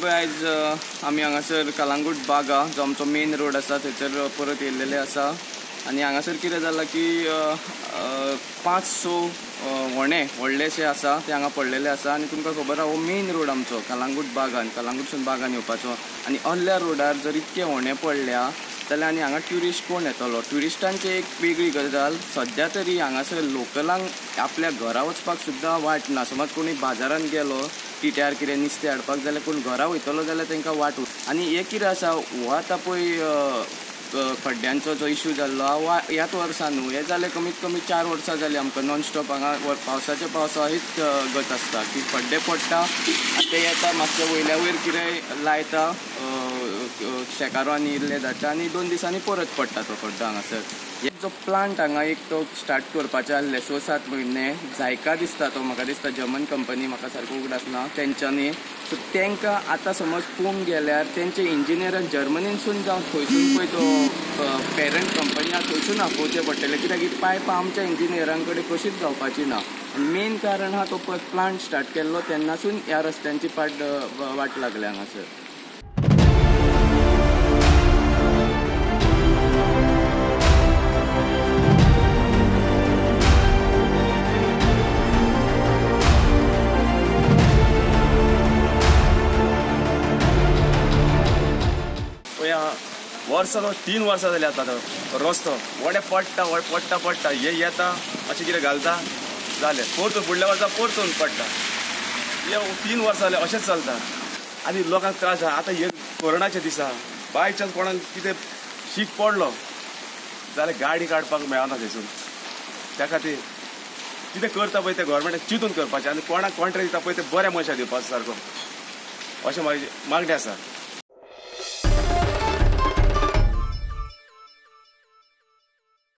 आयज आमी हांगासर कलांगूट बागा जो आमचो मेन रोड आसा थंयसर परत येयल्लेले आसा आनी हांगासर कितें जालां की 5-6 व्हणे व्हडलेशे आसा ते हांगा पडलेले आसा. आनी तुमकां खबर आहा हो मेन रोड आमचो कलांगूट बागान, कलांगूटसून बागान येवपाचो. आनी असल्या रोडार जर इतके व्हणे पडल्या जाल्यार आनी हांगा ट्युरिस्ट कोण येतलो? ट्युरिस्टांची एक वेगळी गजाल, सद्या तरी हांगासर लोकलांक आपल्या घरा वचपाक सुद्दां वाट ना. समज कोणी बाजारान गेलो टिट्यार कितें नुस्तें हाडपाक जाल्यार कोण घरा वयतलो जाल्यार तांकां वाट. आनी हें कितें आसा, हो आतां पळय खड्ड्यांचो जो इशू जाल्लो आहा ह्याच वर्सा न्हू, हें जालें कमीत कमी 4 वर्सां जालीं आमकां नॉनस्टॉप हांगा पावसाच्या पावसा हीच गत आसता की खड्डे पडटा आनी ते येता मातशे वयल्या वयर कितें लायता शेकारो आनी इल्ले धाडटा आनी 2 दिसांनी परत पडटा तो खड्डो हांगासर. जो प्लांट हांगा एक तो स्टार्ट करपाचे आहले 6-7 म्हयने जायका दिसता तो, म्हाका दिसता जर्मन कंपनी, म्हाका सारको उगडास ना तेंच्यांनी. सो तांकां आतां समज पळोवंक गेल्यार तेंचे इंजिनियरान जर्मनीनसून जावं थंयसून पळय तो पेरंट कंपनी आहा थंयसून आपोवचें पडटलें, कित्याक ही पायपां आमच्या इंजिनियरां कडेन कशीच जावपाची ना. आनी मेन कारण आहा तो प्लांट स्टार्ट केल्लो तेन्नासून ह्या रस्त्यांची वाट लागल्या हांगासर. वर्सां 3 वर्सां जाली आतां तो रस्तो वडे पडटा पडटा पडटा हे येता अशें कितें घालता जालें परतून फुडल्या वर्सा परतून पडटा. हे 3 वर्सां जालें अशेंच चलता आनी लोकांक त्रास जाता. आतां हे कोरोनाच्या दिसा बाय चान्स कोणाक कितें शीक पडलो जाल्यार गाडी काडपाक मेळना थंयसून. त्या खातीर कितें करता पळय तें गव्हर्मेंटान चिंतून करपाचें आनी कोणाक कॉन्ट्रॅक्ट दिता पळय तें बऱ्या मनशाक दिवपाचो सारको, अशें म्हाजी मागणी आसा.